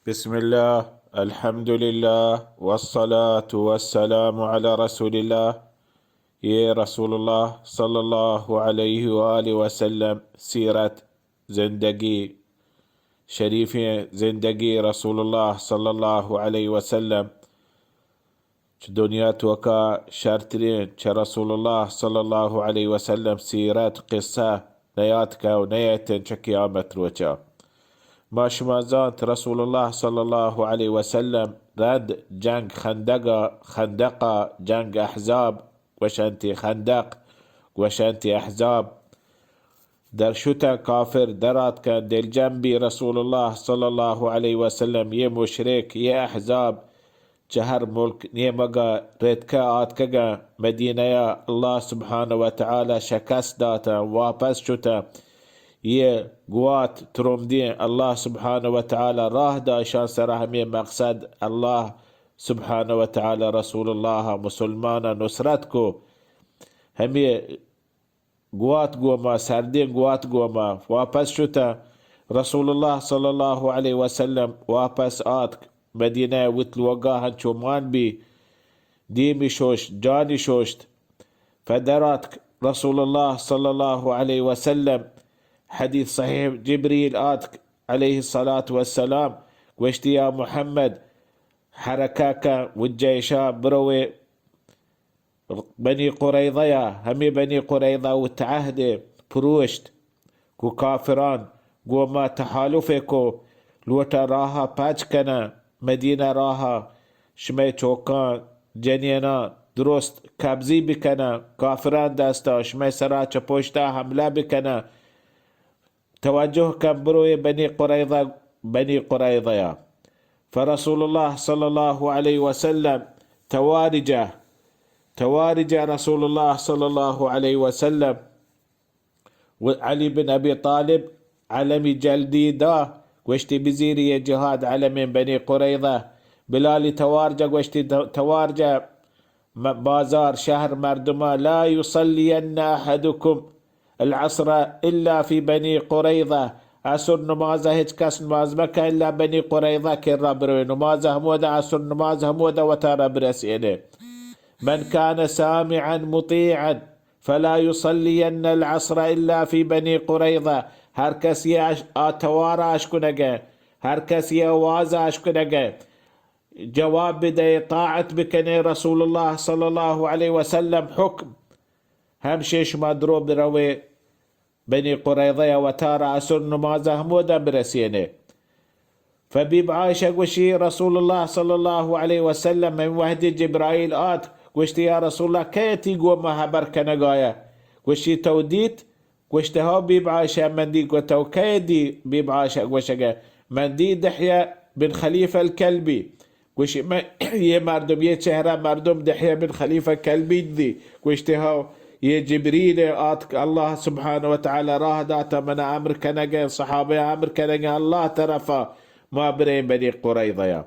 بسم الله، الحمد لله، والصلاة والسلام على رسول الله. یہ رسول اللہ صلی اللہ علیہ وآلہ وسلم سیرت، زندگی، شریفیں زندگی رسول اللہ صلی اللہ علیہ وسلم. چہ دنیا توکا شرتریں چہ رسول اللہ صلی اللہ علیہ وسلم سیرت قصہ نیاتکہ و نیاتن چہ قیامت روچا. ما شما زانت رسول اللہ صلی اللہ علیہ وسلم رند جنگ خندقا، خندقا، جنگ احزاب گوشنتی، خندق گوشنتی احزاب. در شتن کافر دراتکن، دلجم بی رسول اللہ صلی اللہ علیہ وسلم، یہ مشرک، یہ احزاب چہ ہر ملک نیمگا رتکہ آتکگن مدینہ یا، اللہ سبحانہ و تعالی شکست داتن، واپس شتن. یہ گوات ترمدین، اللہ سبحانہ و تعالی راہ دا اشان سرا. ہمیں مقصد، اللہ سبحانہ و تعالی رسول اللہ مسلمان نصرت کو. ہمیں گوات گوما، سردیں گوات گوما واپس شتہ. رسول اللہ صلی اللہ علیہ وسلم واپس آتک مدینہ، وت لوگا ہنچو مان بی، دیمی شوشت، جانی شوشت. فدراتک رسول اللہ صلی اللہ علیہ وسلم، حدیث صحیح، جبریل آتک علیہ الصلاة والسلام، گوشتی، یا محمد، حرکہ کن، وجہ اشا بروے بنی قریظہ یا، ہمے بنی قریظہ وت عہد پروشت کو کافران گو ما تحالف کو، لوٹا راہ پچ کنہ، مدینہ راہ شمئے چوکاں جنیناں درست قبضی بکنہ، کافران دستا شمئے سرا چہ پشتا حملہ بکنہ. توجہ کن بروئے بنی قریظہ، بنی قریظہ یا. فرسول اللہ صلی اللہ علیہ وسلم توارجہ، توارجہ رسول اللہ صلی اللہ علیہ وسلم و علی بن ابی طالب علمی جلدی دا، گوشتی بزیری یہ جہاد علم بنی قریظہ. بلالی توارجہ گوشتی تو-، توارجہ م-، بازار، شہر، مردما، لا یصلین احدکم العصر الا فی بنی قریظہ، عصر نماز ہچ کس نماز مکہ الا بنی قریظہ کرا بروے، نماز ہمودا، عصر نماز ہمودا وتارا برسینے. من کان سامعا مطیعا فلا یصلین العصر الا فی بنی قریظہ. ہر کس یہ اش-، آ توارا اشکنگے، ہر کس یہ آواز اشکنگے، جواب بدے، طاعت بکنے رسول اللہ صلی اللہ علیہ وسلم حکم، ہمشے شما درو بروے بنی قریظہ یا وتارا عصر نماز ہمودا برسینے. فبیب عائشہ گوشی رسول اللہ صلی اللہ علیہ وسلم من وحدی جبرائیل آت، گوشتی یا رسول اللہ کئے تی گو ما حبر کنگایا؟ گوشی تو دیت؟ گوشتہ ہو بیب عائشہ من دی. گوتو کئے دی؟ بیب عائشہ گوشگہ من دی دحیہ بن خلیفہ الکلبی. گوشی من یہ مردم، یہ چہرہ مردم دحیہ بن خلیفہ کلبی دی. گوشتہ ہو یہ جبریل آتک، اللہ سبحانہ و تعالی راہ داتا، من امر کنگہ، صحابہ امر کنگہ اللہ طرفا ما بریں بنی قریظہ یا.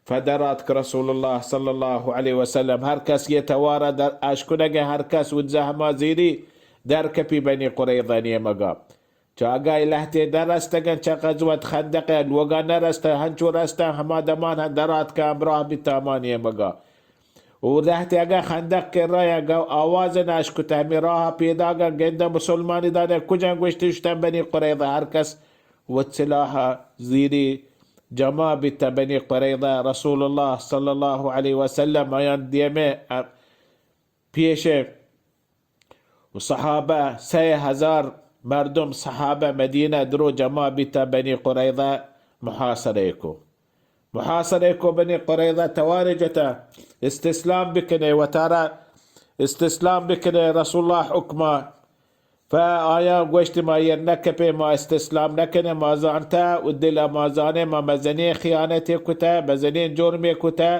فدراتک رسول اللہ صلی اللہ علیہ وسلم، ہر کس یہ توارا در اشکنگے، ہر کس وت زہما زیری در کپی بنی قریظہ نیمگا. چہ اگہ لہتے در رستگن چہ غزوت خندق لوگا نہ رستہ، ہنچو رستہ ہما دمان ہم دراتکہ ہمراہ بیتہ ہما نیمگا. و لہتے اگہ خندق کرا یا گو آواز نہ اشکتہ، ہمیں راہ پیداگا گندہ مسلمانی دانے کجا گوشتی شتن بنی قریظہ، ہر کس وت سلاح زیری جمع بیتہ بنی قریظہ. رسول اللہ صلی اللہ علیہ وسلم آیان دیمے، ا، پیشے و صحابہ، سئے ہزار مردم صحابہ مدینہ درو جمع بیتہ بنی قریظہ محاصرے کو. محاصرے کو بنی قریظہ توارے جتہ استسلام بکنے، وتارا استسلام بکنے رسول اللہ حکمہ. فآیاں گوشت، ما ایر نہ کپیں، ما استسلام نہ کنیں، ما زانتہ و دل ما زانیں، ما مزنیں خیانتے کتہ، مزنیں جرمے کتہ،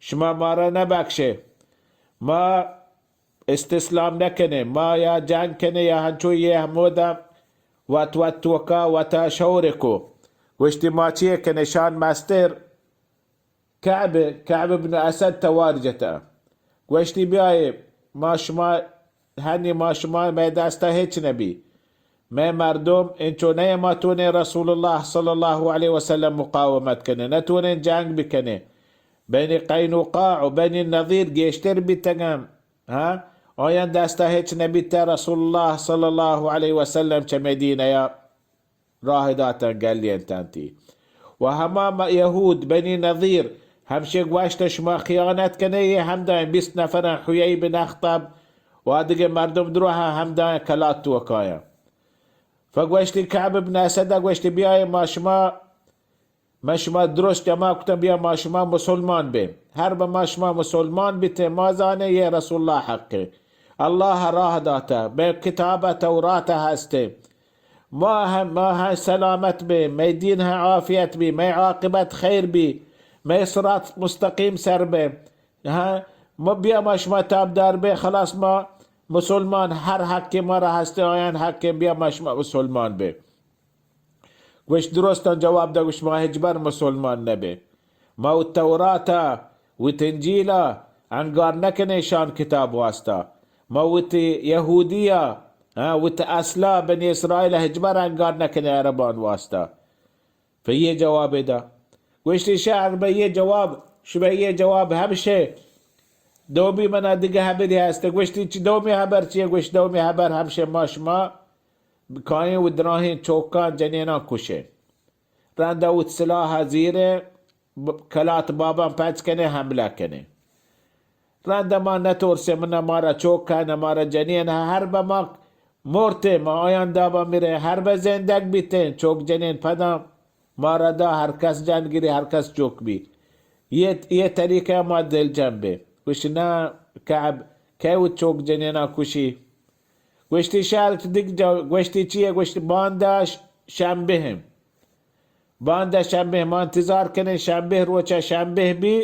شما مارا نہ بخشے، ما استسلام نہ کنیں، ما یا جنگ کنیں یا ہنچو یہ ہمودا وت وت توکا وتا شور کو. گوشتی، ما چیے کنیں؟ شان مستر کعب، کعب ابن اسد توار جتہ. گوشتی، بیائے، ما شما، ہنی ما شما مئے دستا ہچ نبی. مئے مردم انچو نہ ما تونے رسول اللہ صلی اللہ علیہ وسلم مقاومت کنے، نہ تونے جنگ بکنے۔ بین قینوقاع و بین نضیر گیشتر بیتگن، ہاں؟ آیان دستا ہچ نبیتا، رسول اللہ صلی اللہ علیہ وسلم چہ مدینہ یا راہ داتن، گلینتنتی۔ و ہما م-، یہود بنی نضیر ہمشی گوشت، شما خیانت کنے، یہ ہمدائیں بیست نفرن، حیی بن اخطب و دگہ مردم دروہ ہمدائیں کلات توکایاں۔ فگوشتی کعب ابن اسد گوشتی، بیائے ما شما، من شما درست جمع کتن، بیا ما شما مسلمان بے۔ ہر بہ ما شما مسلمان بیتے، ما زانے یہ رسول اللہ حقے۔ اللہ راہ داتا، بے کتاب تورات ہستے۔ ما ہم، ما ہم سلامت بے، مئے دین ہم عافیت بی، مئے عاقبت خیر بی، مئے صراط مستقیم سر بے۔ ہاں، ما بیا ما شما تابدار بے، خلاص ما مسلمان، ہر حق مارا ہستے، آیان حق بیا ما شما مسلمان بے۔ گوشت درستاں جواب دا، گوشت ما ہچبر مسلمان نبے۔ ما و توراتا و انجیلا انگار نکنے شان کتاب واسطہ۔ ما وتی یہودیا، ہاں، وت اصلا بنی اسرائیل ہچبر انگار نکنے عربان واسطہ۔ پہ یہ جواب دا۔ گوشتی شہر بہ یہ جواب، شبہ یہ جواب ہمشے۔ دومی منا دگہ حبری ہستے۔ گوشتی چی دومی حبر چیے؟ گوشت دومی حبر ہمشے، ما شما کائیں و دراہیں چوکاں جنیناں کشے۔ رندا وت سلاح زیرے، ب-، کلات باباں پچ کنے، حملہ کنے۔ رندا ما نترسے، من نہ مارا چوک ہے، نہ مارا جنین ہے، ہر بہ ما مرتے، ما آیان دابا میرے، ہر بہ زندگ بیتے، چوک جنین پدا مارا دا، ہر کس جان گری، ہر کس چوک بی۔ یہ، یہ طریقہ ما دل جنبے۔ گوشت نہ کعب، کہ و چوک جنینا کشی؟ گوشتی شہر چ دگ جا، گوشتی چیے؟ گوشت باندا ش-، شنبہ ہیں۔ باندا شنبہ ما انتظار کنیں، شنبہ روچا شنبہ بی،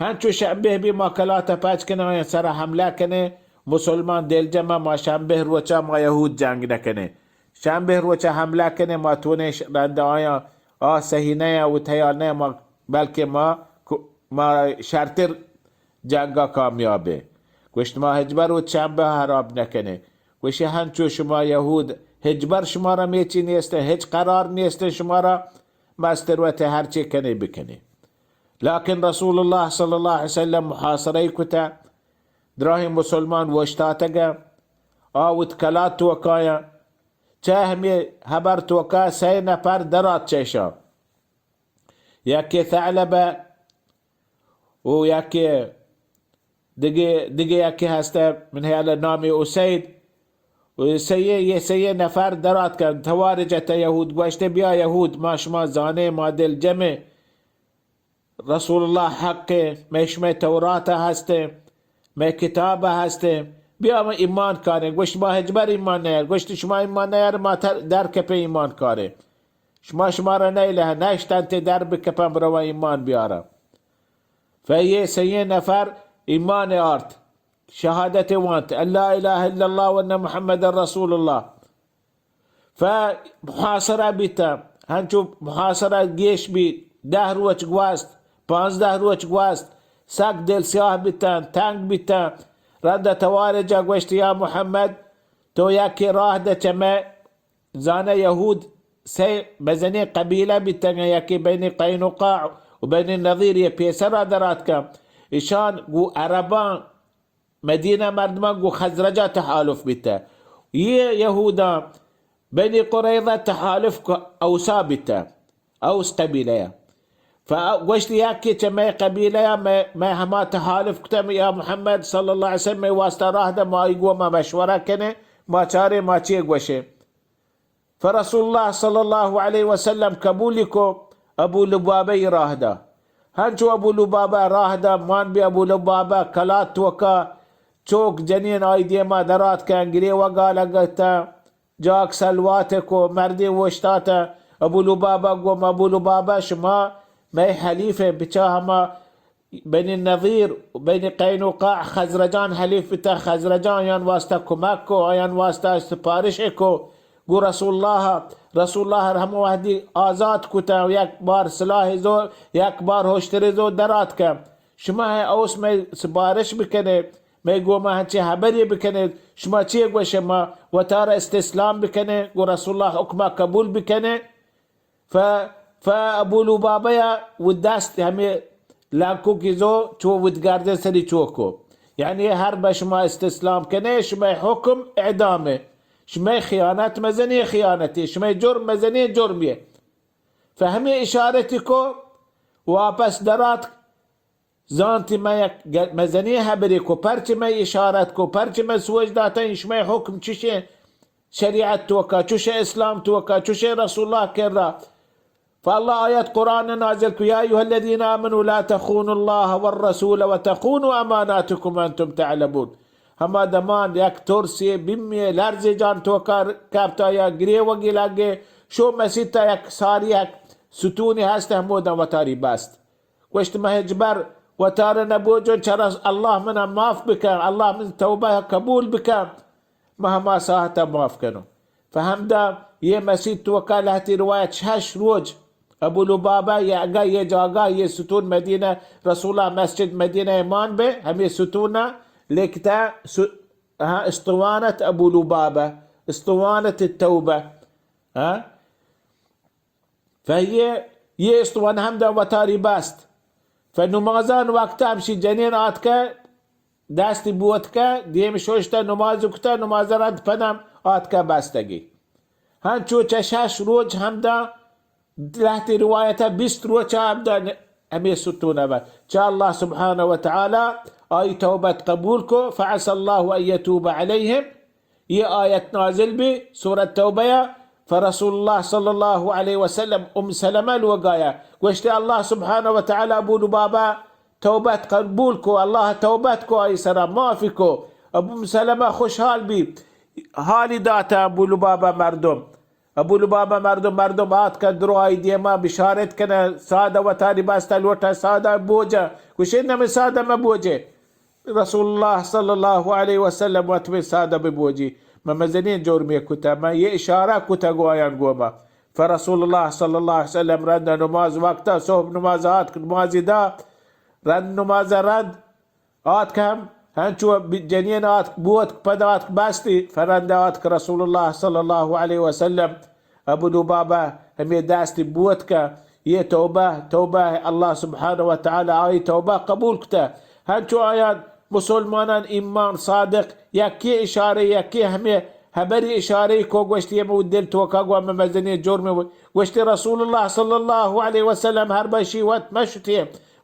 ہنچو شنبہ بی ما کلاتا پچ کنیں، آیاں سرا حملہ کنیں، مسلمان دل جمع، ما شنبہ روچا ما یہود جنگ نکنیں۔ شنبہ روچا حملہ کنیں، ما تونیں ش-، رند آیاں آ صحیح نیا و تیار نیا، ما، بلکہ ما کو-، ما شرتر جنگا کامیابیں۔ گوشت ما ہچبر و شنبہ حراب نکنیں۔ گوشی ہنچو شما یہود، ہچبر شمارا میچی نیستیں، ہچ قرار نیستیں شمارا، مستر وتے ہرچی کنے بکنے۔ لیکن رسول اللہ صلی اللہ علیہ وسلم محاصرہ کتا، دراہیں مسلمان وشتاتگا، آوت کلات توکایا، چہ ہمیں حبر توکا سہ نفر درات چیشا۔ یکے ثعلبہ و یکے دگہ، دگہ یکے ہستہ، من حیال نامی اسید۔ و سیے، یہ سیے نفر درات کن، توارج ات یہود گوشتے، بیا یہود، ما شما زانے، ما دل جمع، رسول اللہ حق، مئے شمئے تورات ہستے، مئے کتاب ہستے، بیا ما ایمان کاریں۔ گوشت ما ہچبر ایمان نیار۔ گوشت شما ایمان نیار، ما تر-، در کپیں ایمان کاریں۔ شما شمارا نئیلہ، نشتنتے در بکپن برو ایمان بیارا۔ فیہ سیہ نفر ایمان آرت، شہادت وانت، لا الہ الا اللہ و ان محمد رسول اللہ۔ فمحاصرہ بیتن، ہنچو محاصرہ گیش بیت، دہ روچ گوست، پانزدہ روچ گوست، سک دل سیاہ بیتن، تنگ بیتن۔ رند توارجا گوشت، یا محمد، تو یکے راہ دہ چہ مئے زانہ یہود سئے مزنیں قبیلہ بیتگن، یکے بین قینقاع و بین نضیر، یہ پیسرا دراتکن۔ اشان گو عربان، مدینہ مردمان گو خزرجا تحالف بیتہ۔ یہ یہودان بین قریظہ تحالف کو اوسا بیتہ، اوس قبیلہ۔ فگوشت، یکے چہ مئے قبیلہ یا مئے، مئے ہما تحالف کتہ، یا محمد صلی اللہ علیہ وسلم، مئے واسطہ راہ دہ، ما آئی گوما مشورہ کنیں، ما چاریں ما چے گوشیں۔ فرسول اللہ صلی اللہ علیہ وسلم قبولی کو، ابو لبابہ ای راہ دا۔ ہنچو ابو لبابہ راہ دا، مان بی ابو لبابہ کلات توکا چوک جنین آئی دیما درات کن، گریوگا لگتا، جاک سلوات کو، مردی وشتاتا۔ ابو لبابہ گو، ابو لبابہ، شما مئے حلیف، بچا ہما بنی نضیر و بنی قینوقاع خزرجان حلیف بیتہ، خزرجان آیان واسطہ کمک کو، آیان واسطہ سپارش کو۔ گو رسول اللہ، رسول اللہ ہم وحدی آزاد کتہ و یک بار سلاح زو، یک بار ہوشتر زو درات کن۔ شما ہے اوس مئے سپارش بکنے، مئے گوما ہنچیں ہبرے بکنے، شما چے گوشے، ما وتارا استسلام بکنے، گو رسول اللہ حکما قبول بکنے؟ ف، ف ابو لبابہ یا و دست ہمے لانکو کی زو چو ودگاردن سری چوکو، یعنی ہر بہ شما استسلام کنے، شما حکم اعدامے، شما خیانت مزنی خیانتی، شما جرم مزنی جرمیے. فہمی اشارتی کو، واپس درات، زانتی من یک گ، مزنی حبری کو، پرچی من اشارت کو، پرچی من سوج داتا، شما حکم چشیں شریعت توکا، چشیں اسلام توکا، چشیں رسول اللہ کرا. فاللہ آیت قرآن نازل کو، یا ایها الذین آمنوا لا تخونوا الله والرسول وتخونوا اماناتکم وانتم تعلمون. ہما دمان یک ترسی، بیمی، لرزی جان توکا کپتا یا گریوگی لگے، شو مسیتا یک ساری یک ستونی ہست، ہمودا وتاری بست. گوشت، من ہچبر وتارا نبوجن، چرا اللہ منا معاف بکن، اللہ من توبہ قبول بکن، من ہما ساعتا معاف کنو. فہمدا یہ مسیت توکا لہتی روایت شش روچ ابو لبابہ یہ اگا یہ جاگا یہ ستون مدینہ، رسول اللہ مسجد مدینہ ایمان بے، ہمیں ستون لکھتا س، ہاں، اسطوانت ابو لبابہ، اسطوانت التوبہ، ہاں. فہ یہ، یہ استوان ہمدا وتاری بست. فہ نمازان وقتا ہمشی جنین آتکہ، دستی بوتکہ، دیم شوشتہ نماز کتہ، نماز رد پدم آتکہ بستگی. ہنچو چہ شش روچ ہمدا، لہتی روایتہ بیست روچہ ہمدا ہمیں ستونہ بہ. چہ اللہ سبحانہ و تعالی آئی توبت قبول کو، فعسى الله أن يتوب عليهم. یہ آیت نازل بی سورت توبہ یا، فرسول اللہ صلی اللہ علیہ وسلم ام سلمہ لوگایا گوشتے، اللہ سبحانہ و تعالی ابو لبابہ توبت قبول کو، اللہ توبت کو، آئی سرا معافی کو. ابو سلمہ خوشحال بی، حالی داتا ابو لبابہ مردم. ابو لبابہ مردم، مردم آتکہ درو آئی دیما بشارت کنہ، سادہ وتاری بستہ لوٹہ، سادہ بوجہ، گوشے نمی سادہ مبوجے. رسول اللہ صلی اللہ علیہ وسلم وت بہ سادہ بہ بوجی، من مزنیں جرمے کتہ، من یہ اشارہ کتہ گو آیان گوما. فرسول اللہ صلی اللہ علیہ وسلم رند نماز وقتا، صبح نماز آتک، نمازی دا، رند نماز رد آتک ہم، ہنچو بی، جنین آتک، بوتک، پد آتک بستی، فرند آتک رسول اللہ صلی اللہ علیہ وسلم ابو لبابہ ہمے دستی بوتکہ، یہ توبہ، توبہ، اللہ سبحانہ و تعالی آئی توبہ قبول کتہ. ہنچو آیان مسلمانان ایمان صادق یکی اشارے، یکی ہمے ہبری اشارے کو گوشتی، ہمے دل توکا گو ہمے مزنی جرم گوشتی، رسول اللہ صلی اللہ علیہ وسلم ہر بشی وت مشتی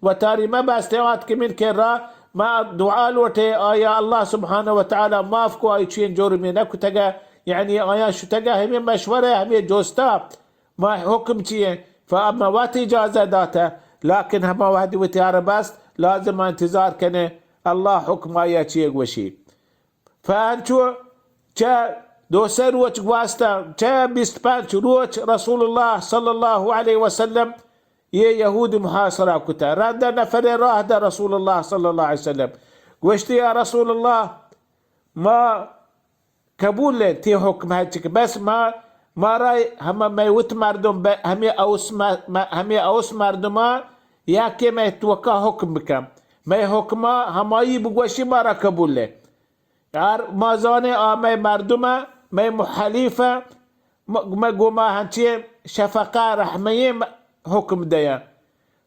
وتاری مبستے آتک من کرا، ما دعا لوٹے، آیا اللہ سبحانہ و تعالی معاف کو، آئی چین جرمی نکتگہ، یعنی آیا شتگہ ہمے مشورہ، ہمے جوستا، ما حکم چیئے؟ فاما وت اجازہ داتہ، لیکن ہما وحدی وتی عرب است، لازم انتظار کنے، اللہ حکم آیا چیئے گوشی. فانچو چہ دو سے روچ گواستہ، چہ بیست پنچ روچ رسول اللہ صلی اللہ علیہ وسلم یہ یہود محاصرہ کتہ. رندہ نفر راہ دہ رسول اللہ صلی اللہ علیہ وسلم. گوشتی، یا رسول اللہ، ما قبول ایں تی حکم ہچک، بس ما، مارا ہمہ مئے وت مردم، ہمے اوس، ہمے اوس مردما یکے مئے توکا حکم بکن، مئے حکما ہمائی بگوشی مارا قبول ایں. یار ما زانیں آ مئے مردمہ، مئے حلیفہ، مئے گوما ہنچیں شفقہ رحمیں حکم دیاں.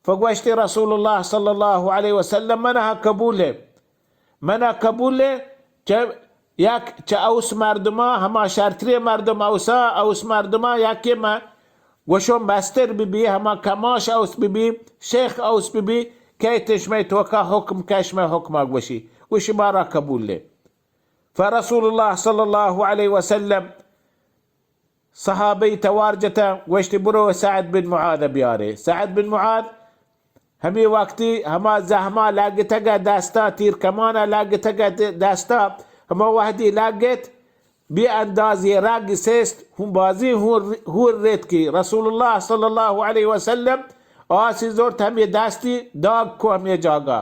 فگوشتی رسول اللہ صلی اللہ علیہ وسلم، منہا قبول ایں، منہا قبول ایں، چہ یک چہ اوس مردما، ہما شرتریں مردم اوسا، اوس مردما یکے من گوشوں مستر ببی، ہما کماش اوس ببی، شیخ اوس ببی، کئیت شمئے توکا حکم کش، مئے حکما گوشی، گوشی مارا قبول ایں. فرسول اللہ صلی اللہ علیہ وسلم صحابہ توار جتہ، گوشتی، برو سعد بن معاذ بیارے. سعد بن معاذ ہمے وقتی ہما زہما لگتگہ دستا، تیر کمانا لگتگہ دستا، ہما وحدی لگت، بے اندازی رگ سست، ہوں بازی ہور، ہور ریتکی. رسول اللہ صلی اللہ علیہ وسلم آسی زرت، ہمے دستی داگ کو ہمے جاگہ.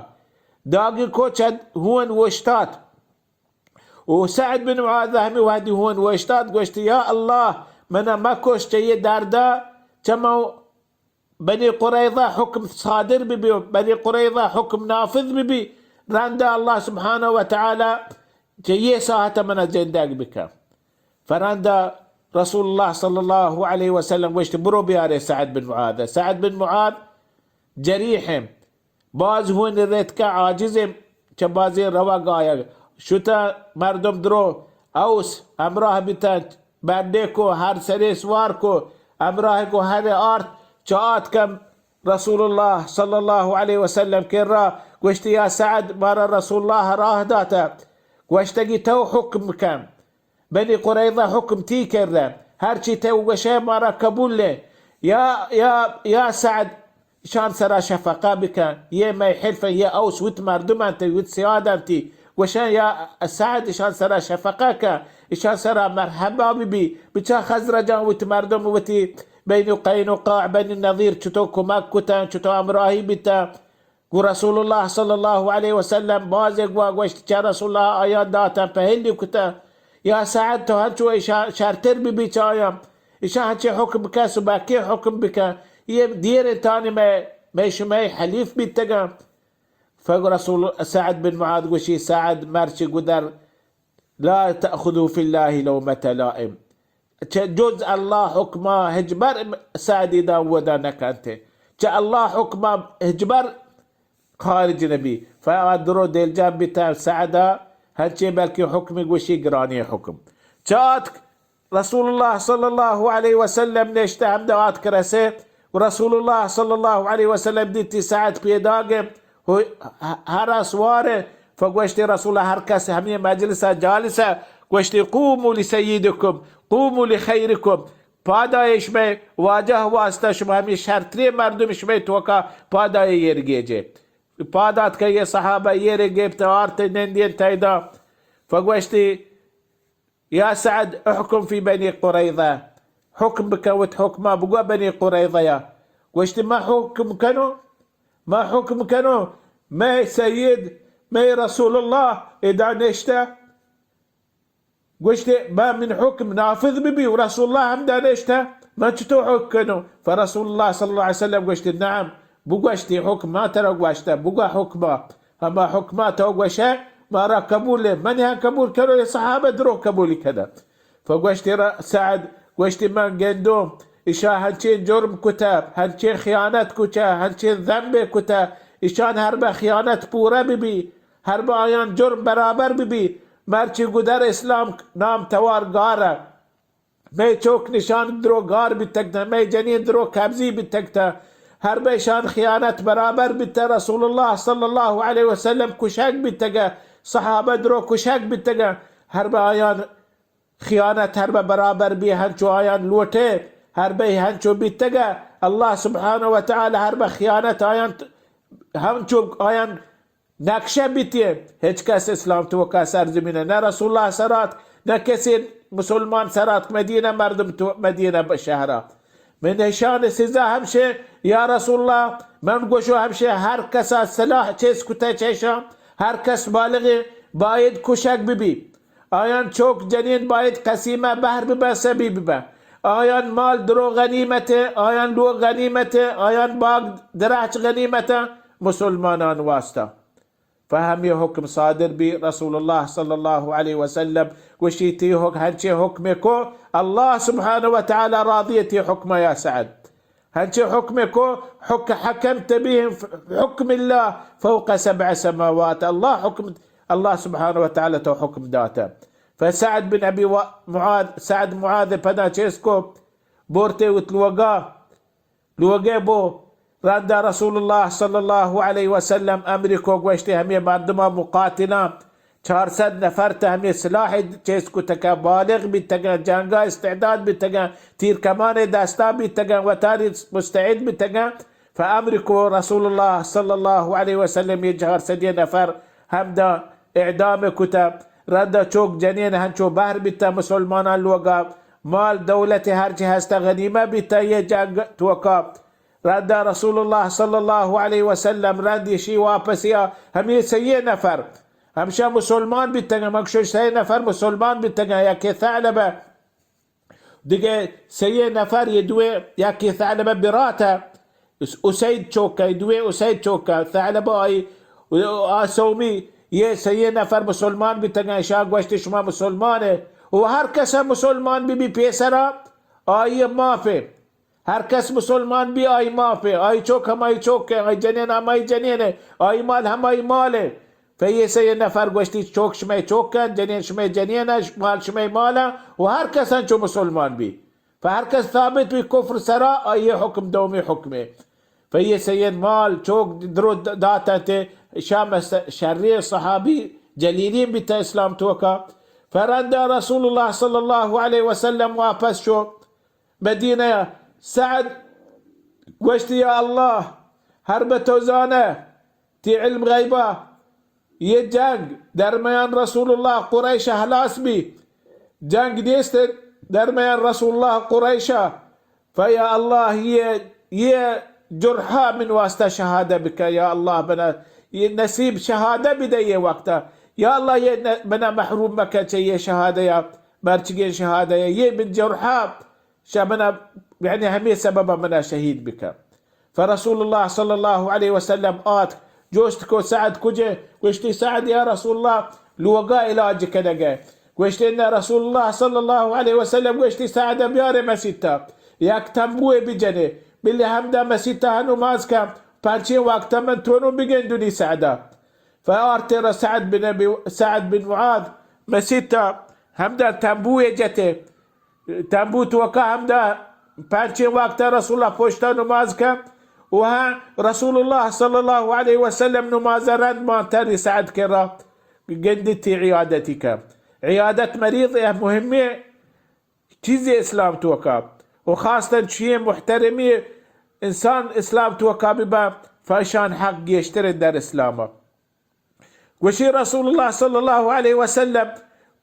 داگی کو چہ ہون اوشتات. و سعد بن معاذ ہمے وحدی ہون اوشتات، گوشتی، یا اللہ، منا مکش چہ یہ دردا، چہ من بنی قریظہ حکم صادر ببی، بنی قریظہ حکم نافذ ببی، رندا اللہ سبحانہ و تعالی چہ یہ ساعت منا زندگ بکن۔ فرندا رسول اللہ صلی اللہ علیہ وسلم گوشت، برو بیارے سعد بن معاذ۔ سعد بن معاذ جریح ہیں، باز ہون ریتکا عاجز ہیں، چہ بازیں روگ آیگ۔ شتا مردم درو اوس ہمراہ بیتن، بڈے کو ہر سرے سوار کو، ہمراہ کو ہر آرت، چہ آتکم رسول اللہ صلی اللہ علیہ وسلم کرا گوشتی، یا سعد، مارا رسول اللہ راہ داتا، گوشتگی تو حکم کن، بنی قریظہ حکم تی کرا، ہرچی تو گوشے مارا قبول لے۔ یا، یا، یا سعد، اشان سرا شفقہ بکن، یہ مئے حلف، یہ اوس وت مردم انت، وت سیاد انتی۔ گوشن، یا سعد، اشان سرا شفقہ کن، اشان سرا مرحبا ببی، بچا خزرجان وت مردم وتی بین قینقاع، بین نضیر چطور کمک کتن، چطور ہمراہی بیتن۔ گو رسول اللہ صلی اللہ علیہ وسلم باز گوا گوشت، چہ رسول اللہ آیا داتن پہلی کتن۔ یا سعد، تو ہنچو اشا شرتر ببی چہ آیا، اشا ہنچے حکم کن، سبکی حکم بکن۔ یہ دیر تانی میں، میں شمئے حلیف بیتگن۔ فگو رسول سعد بن معاذ گوشی، سعد، مرچی گدر لا تأخذوا في الله لومة لائم۔ چہ جز اللہ حکما ہچبر سعدی دا ودا نکنتے۔ چہ اللہ حکما ہچبر خارج نبی۔ فا درو دلجم بیتا سعدا، ہنچے بلکہ حکم گوشی گرانی حکم۔ چہ آتک رسول اللہ صلی اللہ علیہ وسلم نشتہ ہمدا آتک رسے، و رسول اللہ صلی اللہ علیہ وسلم دیتی سعد پیداگے، ہو-، ہر اسوارے، فگوشتی رسول، ہر کس ہمیں مجلس جالسہ، گوشتی، قوموا لسیدکم، قوموا لخیرکم، پادائے شمئے واجہ واسطہ، شما ہمیں شرتریں مردم شمئے توکا پادائے ایر گیجے۔ پادات کہ یہ صحابہ ایر گیپت آرت نندین تیدا، فگوشتی، یا سعد، احکم فی بنی قریظہ، حکم بکن وت حکما بگو بنی قریظہ یا۔ گوشتی، ما حکم کنو، ما حکم کنو، مئے سید، مئے رسول اللہ ادا نشتہ۔ گوشتی، ما من حکم نافذ ببی و رسول اللہ ہمدا نشتہ، من چطور حکم کنو؟ فرسول اللہ صلی اللہ علیہ وسلم گوشتی، نعم، بگوشتی حکم، ما ترا گوشتہ، بگو حکما، ہما حکما تو گوشے، مارا قبول ہے، من ہم قبول کنو، یہ صحابہ درو قبول کنہ۔ فگوشتی ر-، سعد، گوشتی من گندوم، اشا ہنچین جرم کتہ، ہنچین خیانت کتہ، ہنچین ذنب کتہ، اشان ہر بہ خیانت پورہ ببی، ہر بہ آیان جرم برابر ببی، مرچی گدر اسلام نام توار گارہ۔ مئے چوک نشان درو گار بیتگ تہ، مئے جنین درو قبضی بیتگ تہ، ہر بہ اشان خیانت برابر بیتہ۔ رسول اللہ صلی اللہ علیہ وسلم کشگ بیتگہ، صحابہ درو کشگ بیتگہ، ہر بہ آیان خیانت ہر بہ برابر بی، ہنچو آیان لوٹے، ہر بہ ہنچو بیتگہ۔ اللہ سبحانہ و تعالی ہر بہ خیانت آیان ت-، ہنچو آیان نقشہ بیتی، ہچ کس اسلام توکا سرزمین نہ رسول اللہ سرات، نہ کسی مسلمان سرات مدینہ مردم تو مدینہ بہ شہرا۔ من نشان سزا ہمشے، یا رسول اللہ، من گوشو ہمشے، ہر کسا سلاح چیز کتہ چیشاں، ہر کس بالغ باید کشگ ببی۔ آیان چوک جنین باید قسیمہ بہر ببن، سبی ببن۔ آیان مال درو غنیمت، آیان لوگ غنیمت، آیان باغ درہچ غنیمت مسلمانان واسطہ۔ فہمی حکم صادر بی، رسول اللہ صلی اللہ علیہ وسلم گوشی، تی حک-، ہنچے حکم کو، اللہ سبحانہ و تعالی راضی تی حکم یا سعد۔ ہنچے حکم کو، حک-، حکمت بهم حکم اللہ فوق سبع سماوات۔ اللہ حکم، اللہ سبحانہ و تعالی تو حکم داتا۔ فسعد بن ابی و-، معاذ، سعد معاذ پدا چیز کو، بورتے ات لوگا، لوگے بو۔ رندا رسول اللہ صلی اللہ علیہ وسلم امر کو، گوشتے ہمے مردما مقاتلاں چار سد نفر تہ ہمے سلاح چیز کتگا، بالغ بیتگاں، جنگا استعداد بیتگاں، تیر کمان دستا بیتگاں، وتاری مستعد بیتگاں۔ فامر کو رسول اللہ صلی اللہ علیہ وسلم یہ چار سدی نفر ہمدا اعدام کتا۔ رندا چوک جنین ہنچو بہر بیتا مسلمانان لوگا، مال دولت ہر چی ہستا غنیمہ بیتا یہ جنگ توکا۔ رندا رسول اللہ صلی اللہ علیہ وسلم رند ایشی واپسیا ہمے سئے نفر ہمشہ مسلمان بیتگاں، مگشش سئے نفر مسلمان بیتگاں، یکے ثعلبہ، دگہ سئے نفر یہ دوئے، یکے ثعلبہ براتہ، اس-، اسید چوکہ، دوئے اسید چوکہ، ثعلبہ آئی آ سومی، یہ سئے نفر مسلمان بیتگاں، اشاں گوشتی شما مسلمان ئے۔ و ہر کس مسلمان بی بی پیسرا آئی معاف ئے۔ ہر کس مسلمان بی آئی معاف ئے۔ آئی چوک ہمائی چوک ئے، آئی جنین ہمائی جنین ئے، آئی مال ہمائی مال ئے۔ فہ یہ سئے نفر گوشتی چوک شمئے چوک انت، جنین شمئے جنین انت، مال شمئے مال انت و ہر کس انچو مسلمان بی۔ پہ ہر کس ثابت بی کفر سرا، آئی حکم دومی حکمے۔ پہ یہ سید مال چوک درو داتنت، شام شری صحابی جلیلین بیتا اسلام توکا۔ پہ رندا رسول اللہ صلی اللہ علیہ وسلم واپس شو مدینہ۔ سعد گوشتی، یا اللہ، ہر بہ تو زانہ، تی علم غیبا، یہ جنگ درمیان رسول اللہ قریش ہلاس بی، جنگ نیست درمیان رسول اللہ قریشا۔ فیا اللہ، یہ، یہ جرحا من واسطہ شہادہ بکا، یا اللہ، بنا یہ نصیب شہادہ بدے یہ وقتا۔ یا اللہ، یہ ن-، بنا محروم مکن چہ یہ شہادہ یا مرچگین شہادہ یا، یہ من جرحا شہ منا، یعنی ہمے سبب منا شہید بکن۔ فرسول اللہ صلی اللہ علیہ وسلم آتک، جوشت کو سعد کجے؟ گوشتی، سعد یا رسول اللہ لوگا علاج کنگے۔ گوشتی، نہ، رسول اللہ صلی اللہ علیہ وسلم گوشتی، سعد بیارے مسیتا، یک تنبوے بجنے، بلی ہمدا مسیتا نماز کن، پنچیں وقتا من تونو بگندنی سعدا۔ فآرتے را سعد بن ابی، سعد بن معاذ مسیتا ہمدا تنبوے جتے۔ تنبو توکا ہمدا پنچیں وقتا رسول اللہ پشتا نماز کن و ہاں رسول اللہ صلی اللہ علیہ وسلم نماز رند مانتری سعد کرا گندی تی عیادتی کن۔ عیادت مریض یہ مہمی چیزی اسلام توکا و خاصتاً چیئے محترمی انسان اسلام توکا ببا، فاشان حق گیشتر در اسلام۔ گوشی رسول اللہ صلی اللہ علیہ وسلم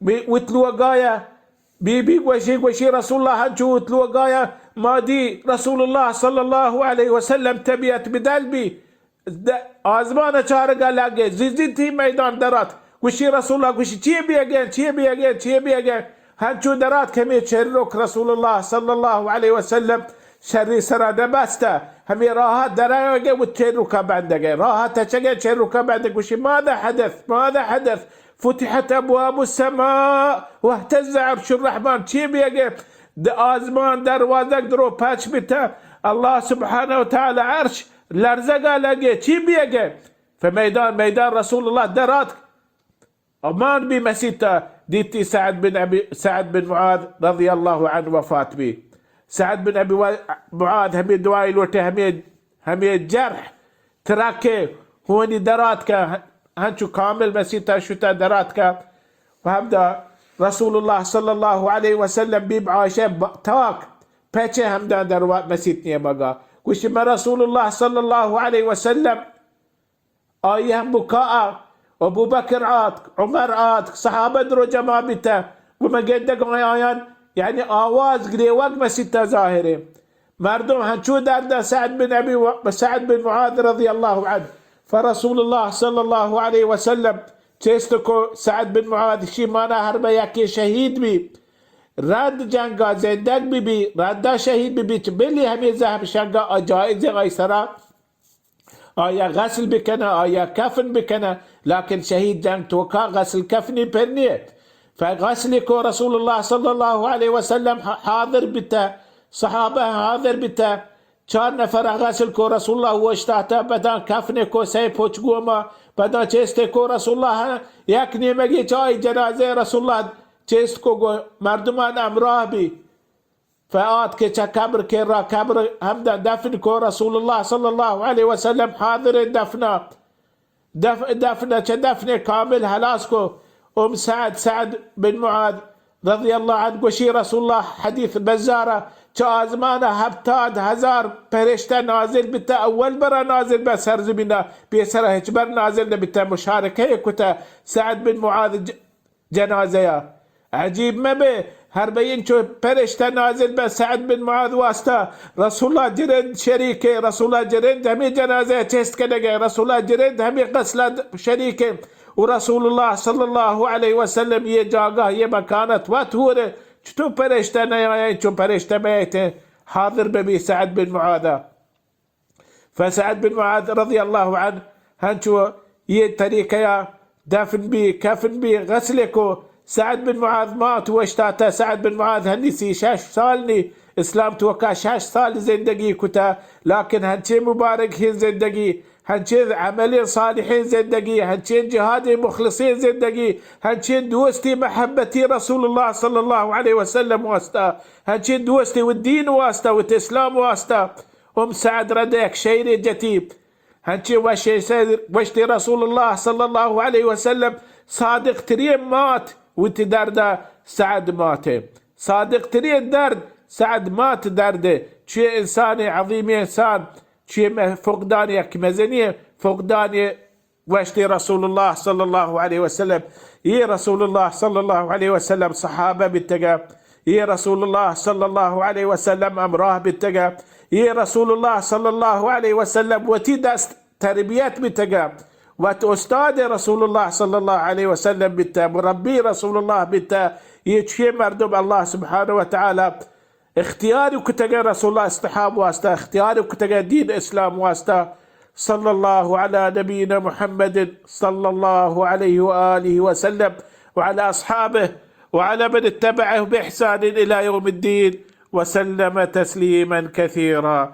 بی وت لوگایا، بی بی گوشی، گوشی رسول اللہ ہنچو وت لوگایا، ما دی رسول اللہ صلی اللہ علیہ وسلم طبیعت بدل بی، د-، آزمان چارگا لگے، زیزی تی میدان درات۔ گوشی رسول اللہ، گوشی چی بیگے، چی بیگے، چی بیگے؟ ہنچو درات کہ ہمے چروک رسول اللہ صلی اللہ علیہ وسلم شری سرا نبستہ، ہمے راہ درآیگے و چروکا بندگے، راہ تچگے چروکا بندگے۔ گوشی، ماذا حدث؟ ماذا حدث؟ فتحت ابواب السماء واهتز عرش الرحمن۔ چی بیگے؟ د-، آزمان دروازگ درو پچ بیتہ، اللہ سبحانہ و تعالی عرش لرزگا لگے۔ چی بیگے؟ فمیدان، میدان رسول اللہ درات۔ امان بی مسیتا، دیتی سعد بن ابی، سعد بن معاذ رضی اللہ عنہ وفات بی۔ سعد بن ابی و-، معاذ ہمے دعائی لوٹے، ہمے، ہمے جرح ترکے ہونی درات کا، ہنچو کامل مسیتا شتا درات کا۔ و ہمدا رسول اللہ صلی اللہ علیہ وسلم بی عائشہ ب-، تاک پچے ہمدا در وا-، مسیت نیمگا۔ گوشی، من رسول اللہ صلی اللہ علیہ وسلم آئی ہم بکا آ، ابوبکر آتک، عمر آتک، صحابہ درو جمع بیتہ، گو من گندگ آیان، یعنی آواز گریوگ مسیتا ظاہرے۔ مردم ہنچو درد سعد بن ابی و-، سعد بن معاذ رضی اللہ عنہ، فرسول اللہ صلی اللہ علیہ وسلم چست کو سعد بن معاذ شی مانا ہر بہ یکی شہید بی، رند جنگا زندگ بی بی، رندا شہید بی بی، بلی ہمے زہم شنگا آ جائز آئی سرا آیا غسل بکنہ، آیا کفن بکنہ، لیکن شہید جنگ توکا غسل کفنی پر نیت۔ فغسل کو رسول اللہ صلی اللہ علیہ وسلم حاضر بیتہ، صحابہ حاضر بیتہ، چار نفر غسل کو رسول اللہ اوشتاتہ، پدا کفن کو سئے پچ گوما، پدا چست کو رسول اللہ یک نیمگی چائی جنازہ رسول اللہ چست کو گو مردمان ہمراہ بی۔ فآتک چہ قبر کرا، قبر ہمدا دفن کو رسول اللہ صلی اللہ علیہ وسلم حاضر دفنا۔ دف-، دفن چہ دفن کامل ہلاس کو۔ ام سعد، سعد بن معاذ رضی اللہ عنہ گوشی رسول اللہ حدیث بزارا چہ آزمان ہپتاد ہزار پرشتہ نازل بیتا، اول برا نازل بہ سرزمینا، پیسرا ہچ بر نازل نبیتا، مشارکہ کتا سعد بن معاذ ج-، جنازہ ء۔ عجیب مہ بے، ہر بہ انچو پرشتہ نازل بہ سعد بن معاذ واسطہ، رسول اللہ جرند شریک ء، رسول اللہ جرند ہمے جنازہ ء چست کنگ ء، رسول اللہ جرند ہمے غسل ء شریک ء، و رسول اللہ صلی اللہ علیہ وسلم یہ جاگہ، یہ مکانت وت ہور ء، چطور پرشتہ نیائے، انچو پرشتہ بیت حاضر بہ بی سعد بن معاذ ء۔ فسعد بن معاذ رضی اللہ عنہ ہنچو یہ طریقہ یا دفن بی، کفن بی، غسل کو۔ سعد بن معاذ مات وشتاتا۔ سعد بن معاذ ہنی سی شش سال نی، اسلام توکا شش سال زندگی کتا، لیکن ہنچے مبارک ہی زندگی، ہنچے عمل صالحیں زندگی، ہنچے جہاد مخلصیں زندگی، ہنچے دوستی محبتی رسول اللہ صلی اللہ علیہ وسلم واسطہ، ہنچے دوستی و دین واسطہ و اسلام واسطہ۔ ام سعد رد یک شعر جتی، ہنچے وش-، وشتی رسول اللہ صلی اللہ علیہ وسلم، صادق ترین مات وتی درد سعد مات۔ صادق ترین درد سعد مات درد۔ چوے انسان عظیم انسان، چوے فقدان یک مزنی فقدان وشتی رسول اللہ صلی اللہ علیہ وسلم۔ یہ رسول اللہ صلی اللہ علیہ وسلم صحابہ بیتگا، یہ رسول اللہ صلی اللہ علیہ وسلم امراہ بیتگا، یہ رسول اللہ صلی اللہ علیہ وسلم وتی دست تربیت بیتگا، وت استاد رسول اللہ صلی اللہ علیہ وسلم بیتا، مربی رسول اللہ بیتا۔ یہ چوے مردم اللہ سبحانہ و تعالی اختیار کتگا رسول اللہ اصطحاب واسطہ، اختیار کتگا دین اسلام واسطہ۔ صلی اللہ علی نبینا محمد صلی اللہ علیہ وآلہ وسلم وعلی اصحابہ وعلی من اتبعه بإحسان إلى يوم الدين وسلم تسليما كثيرا۔